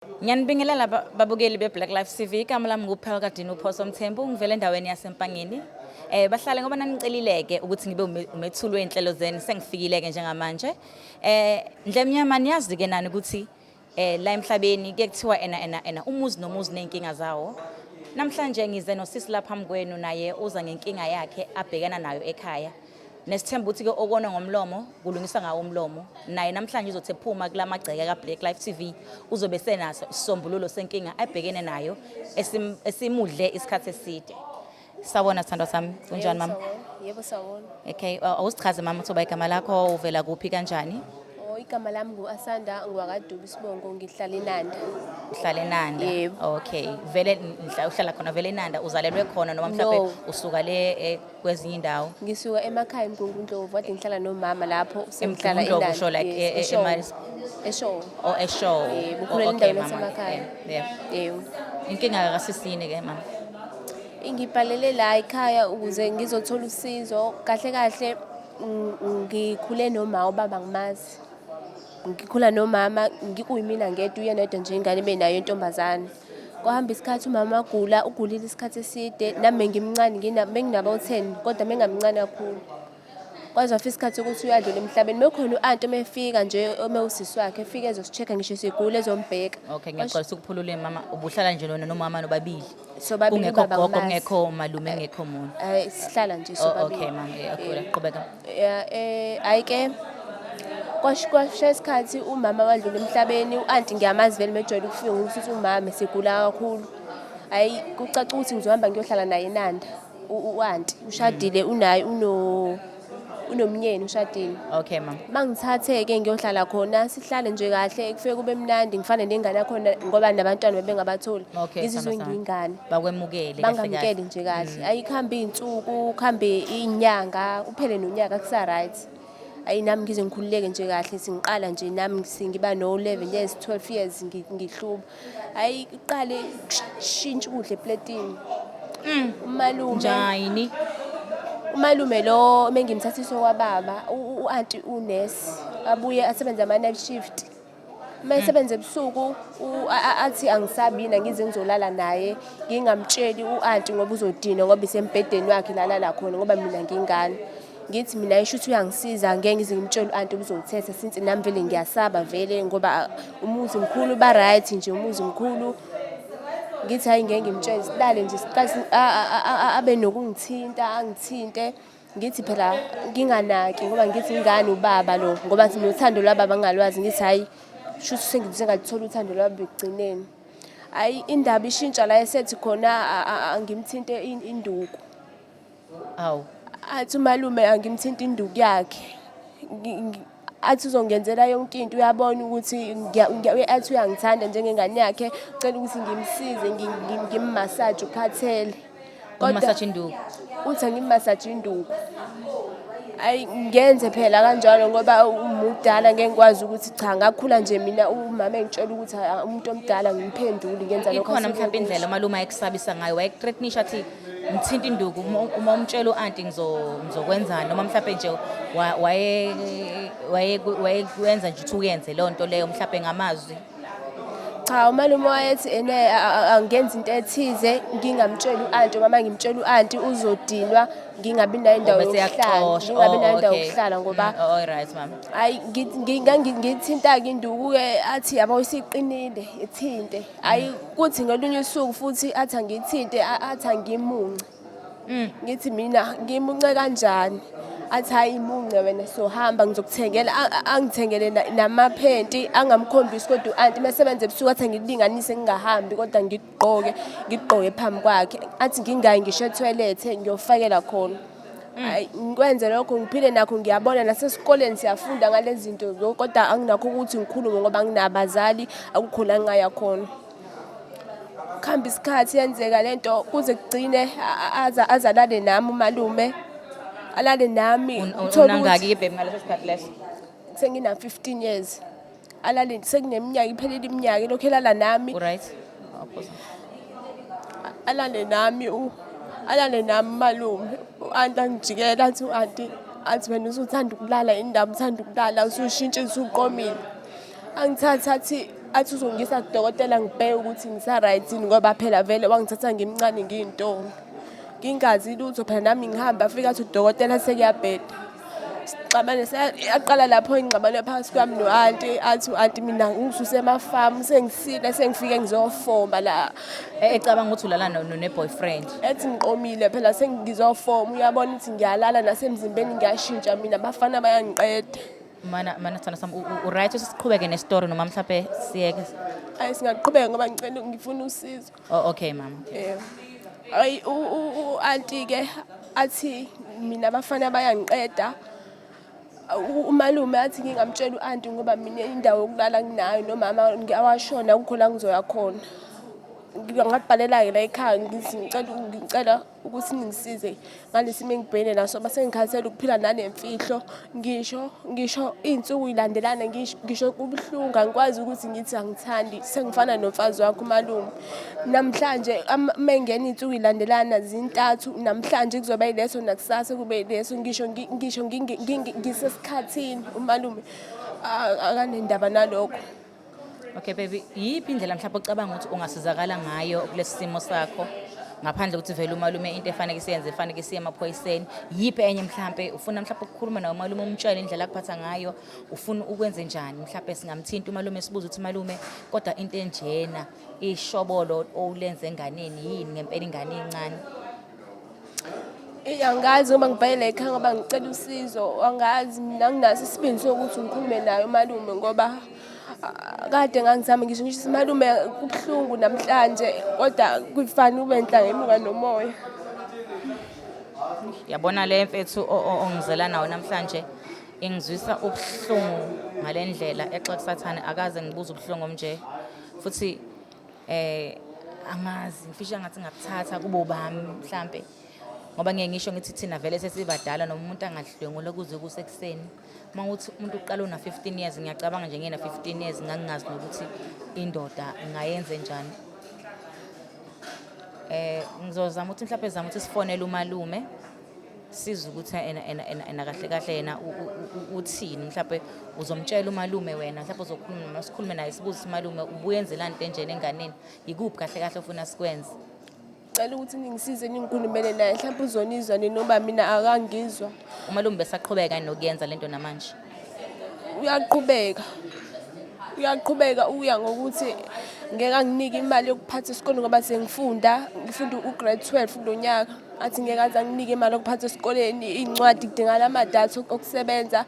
Ngiyanibingelela babukeli be-Black Life TV. Igama lami nguPearl Kadini uPhoso Mthembu, ngivela endaweni yaseMpangeni. Bahlale ngoba nanicelile-ke ukuthi ngibe umethuli wey'nhlelo zenu, sengifikile-ke njengamanje. Ndlemnyama niyazi-ke nani ukuthi la emhlabeni kuye kuthiwa ena ena ena umuzi nomuzi ney'nkinga zawo. Namhlanje ngize nosisi la phambi kwenu naye uza ngenkinga yakhe abhekana nayo ekhaya. Nesithemba ukuthi-ke okona ngomlomo kulungiswa ngawo umlomo. Naye namhlanje uzothi ephuma kula magceke ka-Black Life TV uzobe senaso isisombululo senkinga abhekene nayo esimudle isikhathi eside. Sawubona sithandwa sami, kunjani mama? Yebo sawubona. Okay, awusichaze mama ukuthi uba igama lakho, uvela kuphi kanjani? Oh, igama lami ngu-Asanda ngwakaDubi isibongo ngihlala eNanda. Uhlala eNanda. Yebo. Okay, vele uhlala khona vele eNanda, uzalelwe khona noma mhlawumbe No. usuka le kwezinye indawo? Ngisuka emakhaya eMgungundlovu, kade ngihlala nomama lapho sengihlala eMgungundlovu eNanda. usho like Yes, eShowe. EShowe. Oh, eShowe. Yebo, Oh, ngikhulele okay, endaweni mama. yasemakhaya. Yeah. Yebo. Inkinga kasisini ke mama? Ngibhalele la ekhaya ukuze ngizothola usizo. Kahle kahle ngikhule noma ubaba ngimazi. Ngikhula nomama ngikuyimina ngedwa uyena yedwa nje ingane ebenayo intombazane. Kwahamba isikhathi umama wagula, ugulile isikhathi eside nami bengimncane benginabo 10 kodwa bengamncane kakhulu. Kwaze kwafika isikhathi sokuthi uyadlula emhlabeni. Mekhona u-anti uma efika nje uma usisi wakhe efika ezosi-check-a ngisho sigula ezombheka. Okay, ngiyaxolisa ukuphulula mama, ubuhlala nje nona nomama nobabili. Sobabili Kungekho ubaba gogo, ngimazi. kungekho malume, kungekho muntu. Sihlala nje Oh, sobabili. okay mama, okay, qhubeka. Ya, hhayi ke kwashaya isikhathi umama wadlula emhlabeni, u-anti ngiyamazi vele mejwayele ukufika ukuthi umama segula kakhulu. Hhayi kucaca ukuthi ngizohamba ngiyohlala naye eNanda. U-anti ushadile unaye unomnyeni ushadile. Okay mama. Bangithathe-ke ngiyohlala khona sihlale nje kahle kufike kube mnandi ngifane nengane yakhona ngoba nabantwana bebengabatholi. Okay, Ngizizwe sithando sami. ngiyingane. Bakwemukele kahle kahle. Bangamukeli nje kahle. Ayikhambe iy'nsuku, kuhambe iy'nyanga, uphele nonyaka kusa-right. Ayi nami ngize ngikhululeke nje kahle sengiqala nje nami sengiba no-11 years, 12 years ngihluba. Ayi kuqale kushintshe ukudla epletini. Umalume Njani? Umalume lo mengimthathisa kwababa, u-anti unesi, abuye asebenze ama-night shift. Uma esebenza ebusuku athi angisabi yini ngize ngizolala naye, ngingamtsheli u-anti ngoba uzodinwa ngoba isembhedeni wakhe la alala khona ngoba mina ngiyingane. Ngithi mina isho ukuthi uyangisiza ngeke ngize ngimtshele u-anti uzothetha since nami vele ngiyasaba vele ngoba umuzi mkhulu ba-right nje umuzi mkhulu. Ngithi hhayi ngeke ngimtshele silale nje siqale abe nokungithinta angithinte. Ngithi phela nginganaki ngoba ngithi ingane ubaba lo ngoba nothando lwababa ngingalwazi ngithi hhayi shuthi sengaluthola uthando lwababa ekugcineni. Hhayi indaba ishintsha la esethi khona angimthinte induku. Hawu. Athi umalume angimthinte induku yakhe. Athi uzongenzela yonke into uyabona ukuthi athi uyangithanda njengengane yakhe ucela ukuthi ngimsize ngimmasaje ukhathele. Kodwa Umasaje induku. Uthi angimmasaje induku. Ayi ngenze phela kanjalo ngoba umudala ngeke ngikwazi ukuthi cha ngakhula nje mina umama engitshela ukuthi umuntu omdala ngimphenduli ngenza lokho. Ikhona mhlawumbe indlela umalume ayekusabisa ngayo, wayekuthreatenisha athi ngithinta induku uma umtshela u-anti ngizokwenzani noma mhlawumbe nje wayekwenza nje ukuthi uyenze leyo nto leyo mhlawumbe ngamazwi. Cha umalume wayethi ene angenza into ethize ngingamtsheli u-anti ngoba ngimtshela u-anti uzodinwa ngingabi nayo indawo Bese yokuhlala uyaxosha. ngingabi Oh, nayo indawo okay. yokuhlala ngoba Oh, right mama. hayi ngithinta-ke induku-ke athi yabo isiqinile ithinte hayi kuthi ngolunye usuku futhi athi angiyithinte athi angimunce. Ngithi mina ngimunce kanjani? Athi hayi imunce wena sohamba ngizokuthengela angithengele namaphenti angamkhombisi kodwa u-anti mesebenza ebusuku athi angikulinganise ngingahambi kodwa ngikugqoke ngikugqoke phambi kwakhe athi ngingayi ngisho ethoyilethe ngiyofakela khona. Hayi ngikwenze lokho ngiphile nakho ngiyabona nasesikoleni siyafunda ngalezi zinto kodwa anginakho ukuthi ngikhulume ngoba anginabazali akukho la ngingaya khona. Kuhamba isikhathi yenzeka lento kuze kugcine azalale nami umalume alale nami uthole unangaki baby ngaleso sikhathi leso? Sengina 15 years alale sekuneminyaka iphelile iminyaka elokhu elala nami. Right. Alale nami alale nami umalume u-anti angijikela athi u-anti athi wena usuthanda ukulala indaba uthanda ukulala usushintshe usuqomile angithatha athi Athi uzongisa kudokotela ngibheke ukuthi ngisa-right yini ngoba phela vele wangithatha ngimncane ngiyintombi. Ngingazi lutho phela nami ngihamba afike athi udokotela sekuyabheda. Sixabane yaqala lapho ingxabano phakathi kwami no-anti athi u-anti mina ngisuse emafamu sengisile sengifike ngizofomba la. Ecabanga ukuthi ulala ne-boyfriend. Ethi ngiqomile phela sengizofoma uyabona ukuthi ngiyalala nasemzimbeni ngiyashintsha mina abafana bayangiqeda. Mana mana sithando sami u-right ukuthi siqhubeke nestory noma mhlawumbe siyeke? Ayi singaqhubeka ngoba ngicela ngifuna usizo. Oh okay mama. Yebo. Ayi u-anti ke athi mina abafana bayangiqeda. Umalume athi ngingamtshela u-anti ngoba mina indawo yokulala nginayo nomama ngiyawashona kukho la ngizoya khona. Ngingabhalela-ke la ekhaya ngithi ngicela ukuthi ningisize ngalesimo engibhekene naso base ngikhathele ukuphila nanemfihlo ngisho ngisho iy'nsuku yilandelana ngisho kubuhlungu angikwazi ukuthi ngithi angithandi sengifana nomfazi wakho umalume namhlanje uma engena iy'nsuku yilandelana zintathu namhlanje kuzoba yileso nakusasa kube yileso ngisho ngisho ngisesikhathini umalume akanendaba nalokho. Okay baby, yiphi indlela mhlawumbe ocabanga ukuthi ungasizakala ngayo kulesi simo sakho? Ngaphandle ukuthi vele umalume into efanele siyenze efanele siye emaphoyiseni. Yiphi enye mhlambe ufuna mhlawumbe ukukhuluma nawe umalume umtshele indlela akuphatha ngayo, ufuna ukwenze njani? Mhlawumbe singamthinta umalume sibuze ukuthi malume kodwa into enjena ishobolo owulenze enganeni yini ngempela ingane incane? Eyi angazi ngoba ngibhalele ekhaya ngoba ngicela usizo, angazi mina anginaso isibindi sokuthi ngikhulume naye umalume ngoba kade ngangizama ngisho ngisho malume kubuhlungu namhlanje kodwa kufane ube nhla ngemuka nomoya. Yabona le mfethu ongizela nawo namhlanje ingizwisa ubuhlungu ngale ndlela exakusathane akaze ngibuze ubuhlungu omnje futhi angazi ngifisha ngathi ngakuthatha kubo bami mhlambe ngoba ngeke ngisho ngithi thina vele sesibadala noma umuntu angadlwengula kuze kusekuseni uma uthi umuntu uqala una 15 years ngiyacabanga nje ngina 15 years ngangingazi nokuthi indoda ngayenze njani. Ngizozama ukuthi mhlawumbe zama ukuthi sifonele umalume siza ukuthi ena ena ena ena kahle kahle yena uthini mhlawumbe uzomtshela umalume wena mhlawumbe uzokhuluma noma sikhulume naye sibuze umalume ubuyenzelani into enjena enganeni yikuphi kahle kahle ofuna sikwenze. Cela ukuthi ningisize ningikhulumele naye mhlawumbe uzonizwa ninoba mina akangizwa. Umalume besaqhubeka nokuyenza lento namanje? Uyaqhubeka. Uyaqhubeka uya ngokuthi ngeke anginike imali yokuphatha isikole ngoba sengifunda ngifunda u-grade 12 kulo nyaka. Athi ngeke aze anginike imali yokuphatha esikoleni, iy'ncwadi kudingakala amadatha okusebenza.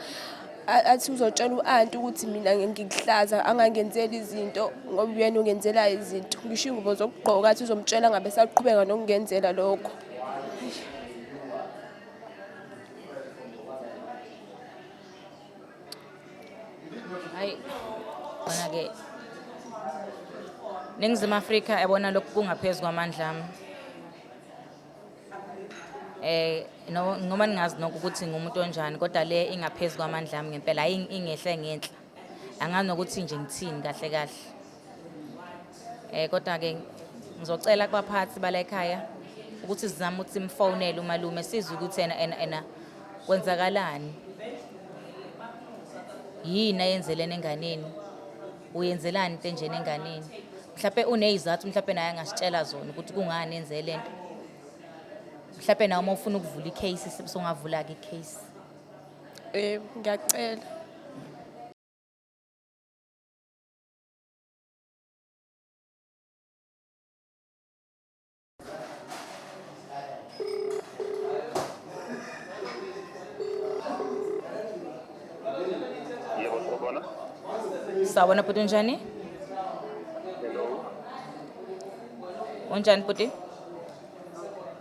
Athi uzotshela u-anti ukuthi mina ngikuhlaza angangenzeli izinto ngoba uyena ongenzelayo izinto. Ngisho iy'ngubo zokugqoka athi uzomtshela ngabe esaqhubeka nokungenzela lokho. Hayi khona ke Ningizimu Afrika yabona lokhu kungaphezu kwamandla ami. No noma ningazi nokho ukuthi ngumuntu onjani kodwa le ingaphezu kwamandla ami ngempela hayi ingehle ngenhla. Angazi nokuthi nje ngithini kahle kahle. Kodwa ke ngizocela kubaphathi bala ekhaya ukuthi sizame ukuthi simfonele umalume sizwe ukuthi ena ena ena kwenzakalani. Yini ayenzelene enganeni? Uyenzelani into enjena enganeni? Mhlawumbe unezizathu mhlawumbe naye angasitshela zona ukuthi kungani enze lento. Mhlawumbe nawe uma ufuna ukuvula i-case songavula-ke i-case. Yebo, ngiyacela. Yebo, sawubona. Sawubona bhuti, unjani? Hello. Unjani bhuti?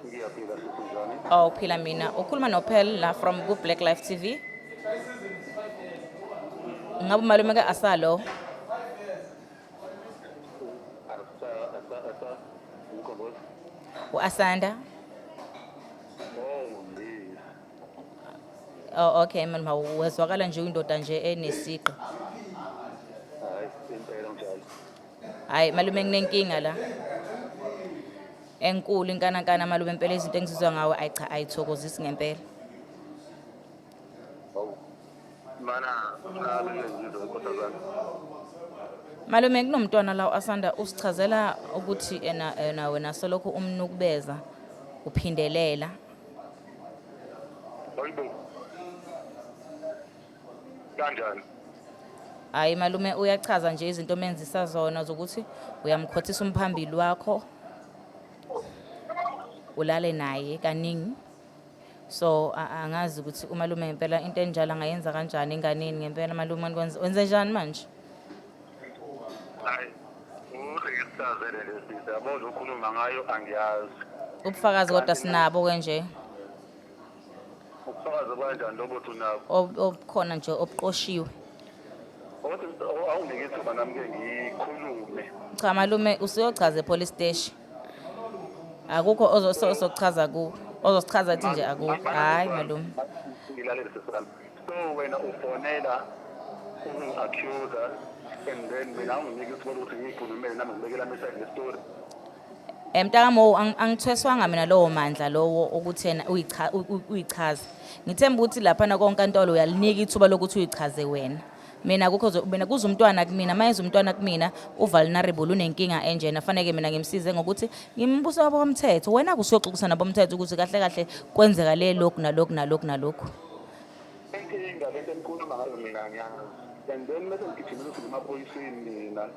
Ngiyaphila sisi, unjani? Oh, uphila mina. Ukhuluma noPearl la from ku Black Life TV. Ngabe umalume ke asalo? Asa asa asa umkhombozi. U-Asanda? Oh, yes. Oh, okay man, wezwakala nje uyindoda nje enesiqi. Hayi, impela njalo. Hayi malume nginenkinga la. Enkulu inkanankana malume impela izinto engizizwa ngawe ayi cha ayithokozisi ngempela. Hawu. Mana, ngicela ngizwe nkosazana. Malume, kunomntwana la asanda usichazela ukuthi ena ena wena solokhu umnukubeza uphindelela. Hayibo. Kanjani? Hayi malume, uyachaza nje izinto omenzisa zona zokuthi uyamkhothisa umphambili wakho, ulale naye kaningi. So angazi ukuthi umalume ngempela into enjalo angayenza kanjani enganeni ngempela. Malume, wenze njani manje? Hayi. Ungikuchazele lesi yabo ukhuluma ngayo angiyazi. Ubufakazi kodwa sinabo ke nje. Ubufakazi kanjani lobo unabo? Obukhona nje obuqoshiwe. Othi awunginike ithuba nami ke ngikhulume. Cha malume, usuyochaza epolice station. Akukho ozochaza ku ozosichaza athi nje akukho. Hayi malume. Ngilalele sisami. So wena ufonela ukungi-accuse and then mina awunginike ithuba lokuthi ngiyikhulumele nami ngibekele ami iside le-story. Mntakamo, angithweswanga mina lowo mandla lowo ukuthi yena uyichaze. Ngithemba ukuthi laphana konkantolo uyalinika ithuba lokuthi uyichaze wena. Mina akukho mina kuze umntwana kumina, mayeza umntwana kumina u-vulnerable, unenkinga enjena, faneke mina ngimsize ngokuthi ngimbuse wabomthetho. Wena kusuyoxoxisana nabomthetho ukuthi kahle kahle kwenzeka le lokhu nalokhu nalokhu nalokhu. Inkinga lento enikhuluma ngayo mina ngiyazi. And then bese ngigijimela ukuthi emaphoyiseni mina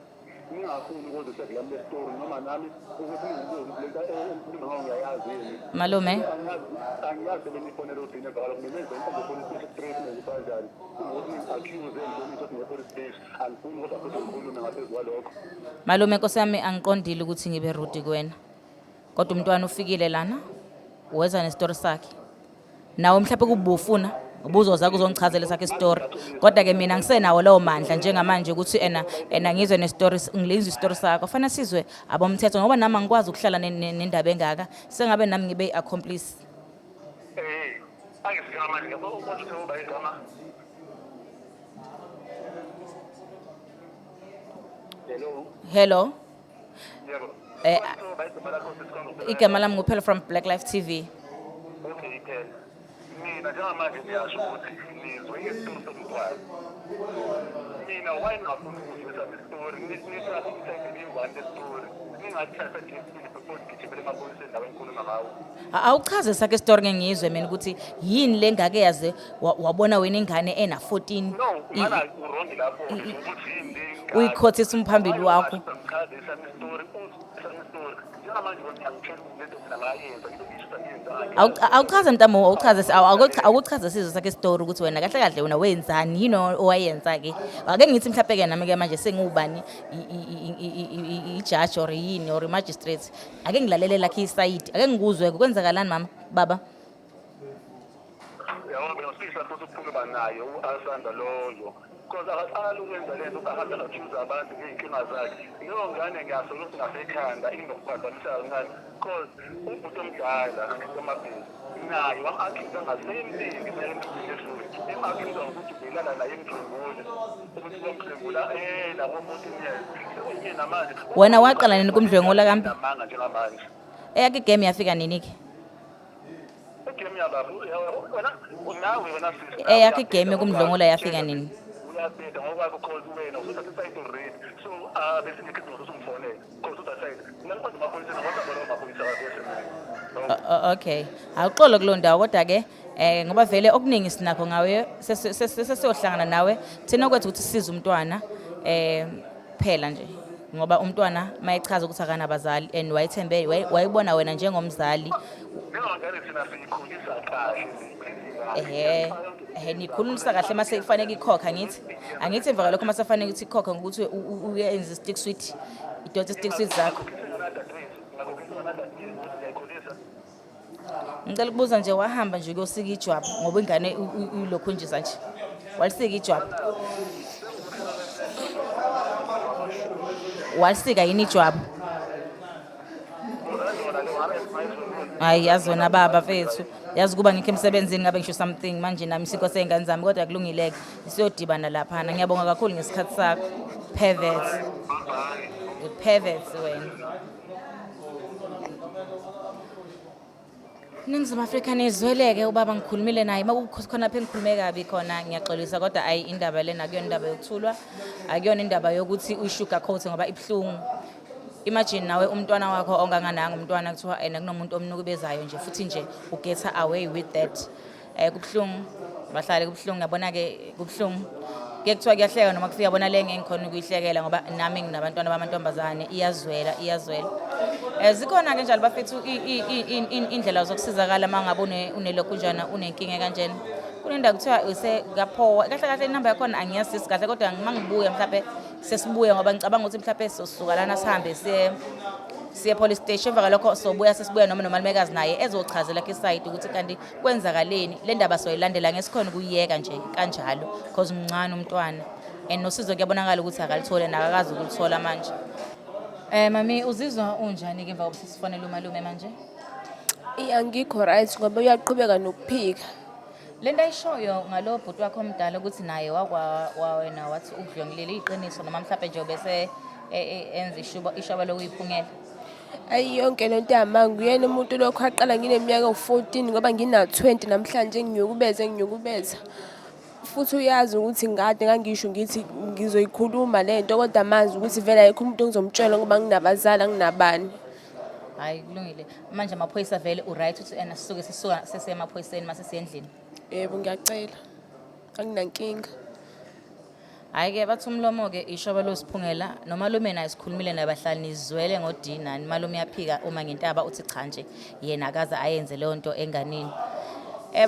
ningafuni ukuzisa kulami le story noma nami ukuthi ningibuze ukuthi lento enikhuluma ngayo ngiyayazi yini. Malume. Angiyazi, angiyazi benifonela ukuthi yini evakala kumina enze inkonzo police station straight nokuthi kanjani. Kunokuthi ningi-accuse engibonisa ukuthi ngiye-police station angifuni kodwa futhi ngikhulume ngaphezu kwalokho. Malume, nkosi yami, angiqondile ukuthi ngibe rude kuwena. Kodwa umntwana ufikile lana, weza nesitori sakhe. Nawe mhlawumbe kubufuna ubuzoza kuzongichazela sakhe isitori. Kodwa ke mina ngisenawo lawo mandla njengamanje ukuthi ena ngizwe nesitori, ngilizwe isitori sakho. Fanele sizwe abomthetho ngoba nami angikwazi ukuhlala nendaba engaka. Sengabe nami ngibe i-accomplice. Angifika manje yabo ukuthi uba igama. Hello. Hello. Yebo. Uba igama lakho sisikhomba. Igama lami nguphela from Black Life TV. Okay, phela. Mina njengamanje ngiyasho ukuthi nizwe isitori somntwana. Mina why ngafuni ukuzwisa isitori? Nithathe isayidi liyi-one lesitori. Ningathatha nje isibili before nigijimele emaphoyiseni lawa engikhuluma ngawo. Awuchaze sakhe isitori, ngeke ngizwe mina ukuthi yini le ngake yaze wabona wena ingane ena 14 No, mana u-wrong lapho ukuthi yini le ngane. Uyikhothisa umphambili wakho. Ngichaze isami isitori, isami isitori. Njengamanje wena uyangitshela ukuthi lento mina ngayenza, into ngisho ngiyenzanga. Awuchaze mntamo, awuchaze awuchaze sizwe sakhe isitori ukuthi wena kahle kahle wena wenzani, yini owayenza ke. Ake ngithi mhlawumbe ke nami ke manje sengubani, i-judge or yini or i-magistrate. Ake ngilalele lakhe isayidi. Ake ngikuzwe kwenzakalani mama, baba. Yabo mina ngifisa futhi ukukhuluma naye u-Asanda loyo. Because akaqali ukwenza lento, akade accuse abantu ngey'nkinga zakhe. Leyo ngane ngiyasola ukuthi ngasekhanda inokuphazamisa kancane. Because ubhuti omdala omabili naye wam-accuse nga-same thing eminyakeni emibili edlule. Em-accuse ngokuthi ubelala naye emdlwengula. Ukuthi wamdlwengula nabo 14 years. Sekuyimina manje. Wena waqala nini kumdlwengula kambe? Namanga njengamanje. Eyakhe igame yafika nini ke? Igame yababa wena nawe wena sisi. Eyakho igame yokumdlwengula yafika nini? Uyabheda ngokwakho cause wena usuthatha isayidi already. So besingekho isidingo sokuthi ungifonele cause uthatha isayidi. Mina ngikwazi amaphoyisa ngoba bona amaphoyisa akekho. Okay. Awuxolo kulowo ndawo kodwa ke ngoba vele okuningi sinakho ngawe, sesiyohlangana nawe thina kwethu ukuthi sisize umntwana phela nje ngoba umntwana mayechaza ukuthi akanabazali and wayethembe wayebona wena njengomzali. Leyo ngane thina siyikhulisa kahle. Ehe, nikhulumisa kahle mase kufanele ikhokha, ngithi angithi emva kwalokho mase kufanele ukuthi ikhokhe ngokuthi uyenze i-stick sweet, idonse i-stick sweet zakho. Ngicela ukubuza nje, wahamba nje ukuyosika ijwabu ngoba ingane uyilokhu nje nje walisika ijwabu, walisika yini ijwabu? Hayi, yazi wena baba mfethu, yazi kuba ngikho emsebenzini ngabe ngisho something manje nami isikho sey'ngane zami, kodwa kulungileke, siyodibana laphana. Ngiyabonga kakhulu ngesikhathi sakho. Pervert, pervert wena. Ningizimu Afrika nizweleke ubaba ngikhulumile naye makukhona phe ngikhulume kabi khona ngiyaxolisa kodwa ayi indaba lena akuyona indaba yokuthulwa akuyona indaba yokuthi uyi-sugar coat ngoba ibuhlungu. Imagine nawe umntwana wakho ongangananga umntwana kuthiwa ena kunomuntu omnukubezayo nje futhi nje u-get away with that. Kubuhlungu bahlale kubuhlungu yabona ke kubuhlungu. Kuye kuthiwa kuyahleka noma kufika bona le ngeke ngikhona ukuyihlekela ngoba nami nginabantwana bamantombazane iyazwela iyazwela. Zikhona ke njalo bafethu indlela zokusizakala uma ngabe unelokhunjana unenkinga kanjena. Kunendawo kuthiwa isekaphowa kahle kahle inamba yakhona angiyazisi kahle kodwa uma ngibuya mhlawumbe sesibuya ngoba ngicabanga ukuthi mhlawumbe sosuka lana sihambe siye police station emva kwalokho sobuya sesibuya noma nomalumekazi naye ezochazela khe i-side ukuthi kanti kwenzakaleni le ndaba soyilandela ngesikhona ukuyiyeka nje kanjalo cause mncane umntwana and nosizo kuyabonakala ukuthi akalithole nakakazi ukulithola manje. Mami uzizwa unjani ke emva kokuthi sifonele umalume manje? Angikho right ngoba uyaqhubeka nokuphika. Le nto ayishoyo ngalo bhuti wakho omdala ukuthi naye wakwa wena wathi ukudlwengulile iqiniso noma mhlawumbe nje ubese enza ishoba lokuyiphungela? Ayi yonke le nto yamanga uyena umuntu lokhu aqala ngineminyaka ewu-14 ngoba ngina-20 namhlanje nginyukubeze nginyukubeza. Futhi uyazi ukuthi ngade ngangisho ngithi ngizoyikhuluma le nto kodwa mazi ukuthi vele ayikho umuntu engizomtshela ngoba nginabazali anginabani. Hhayi kulungile. Manje amaphoyisa vele u-right ukuthi ena sisuke sisuka sesiya emaphoyiseni mase siya endlini. Yebo ngiyacela. Anginankinga. Hhayi-ke bathi umlomo-ke ishoba losiphungela nomalume naye sikhulumile naye bahlali nizwele ngodinani malume uyaphika uma ngentaba uthi cha nje yena akaze ayenze leyo nto enganeni.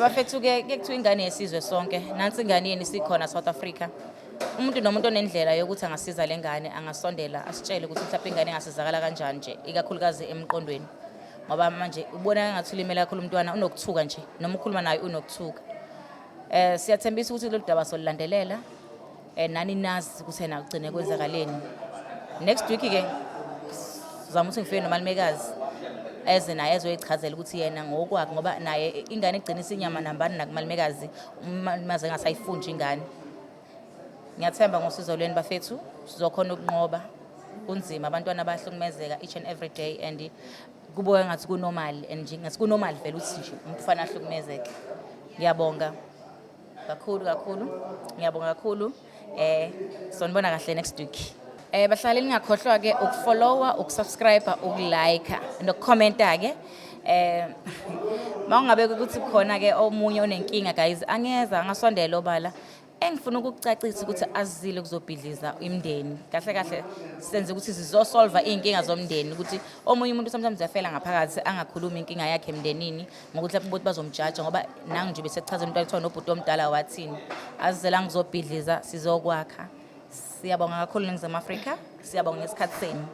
Bafethu-ke kuye kuthiwa ingane yesizwe sonke nansi ingane yenu isikhona South Africa. Umuntu nomuntu onendlela yokuthi angasiza le ngane angasondela asitshele ukuthi mhlawumbe ingane ingasizakala kanjani nje ikakhulukazi emqondweni ngoba manje ubona engathi ulimele kakhulu umntwana unokuthuka nje noma ukhuluma naye unokuthuka. Siyathembisa ukuthi lolu daba solulandelela nani nazi ukuthi yena kugcine kwenzakaleni. Next week ke sizama ukuthi ngifike nomalumekazi eze naye ezoyichazela ukuthi yena ngokwakhe ngoba naye ingane igcina isinyama nambani nakumalumekazi umalumazi engasayifundi ingane. Ngiyathemba ngosizo lweni bafethu sizokhona ukunqoba. Kunzima abantwana bayahlukumezeka each and every day and kubuka ngathi ku-normal and nje ngathi ku-normal vele ukuthi nje umuntu ufana ahlukumezeke. Ngiyabonga kakhulu kakhulu. Ngiyabonga kakhulu. Sonibona kahle next week. Bahlali ningakhohlwa ke ukufollowa, ukusubscribe, ukulike nokukhomenta ke. Mawungabe ukuthi khona ke omunye onenkinga guys angeza angasondela obala. Engifuna ukukucacisa ukuthi azile kuzobhidliza imindeni. Kahle kahle senze ukuthi sizosolve iy'nkinga zomndeni ukuthi omunye umuntu sometimes uyafela ngaphakathi angakhulumi inkinga yakhe emndenini ngokuthi lapho ukuthi bazomjaja ngoba nangu nje bese kuchaza umntwana kuthiwa nobhuti omdala wathini. Azizela ngizobhidliza sizokwakha. Siyabonga kakhulu Ningizimu Afrika. Siyabonga ngesikhathi senu.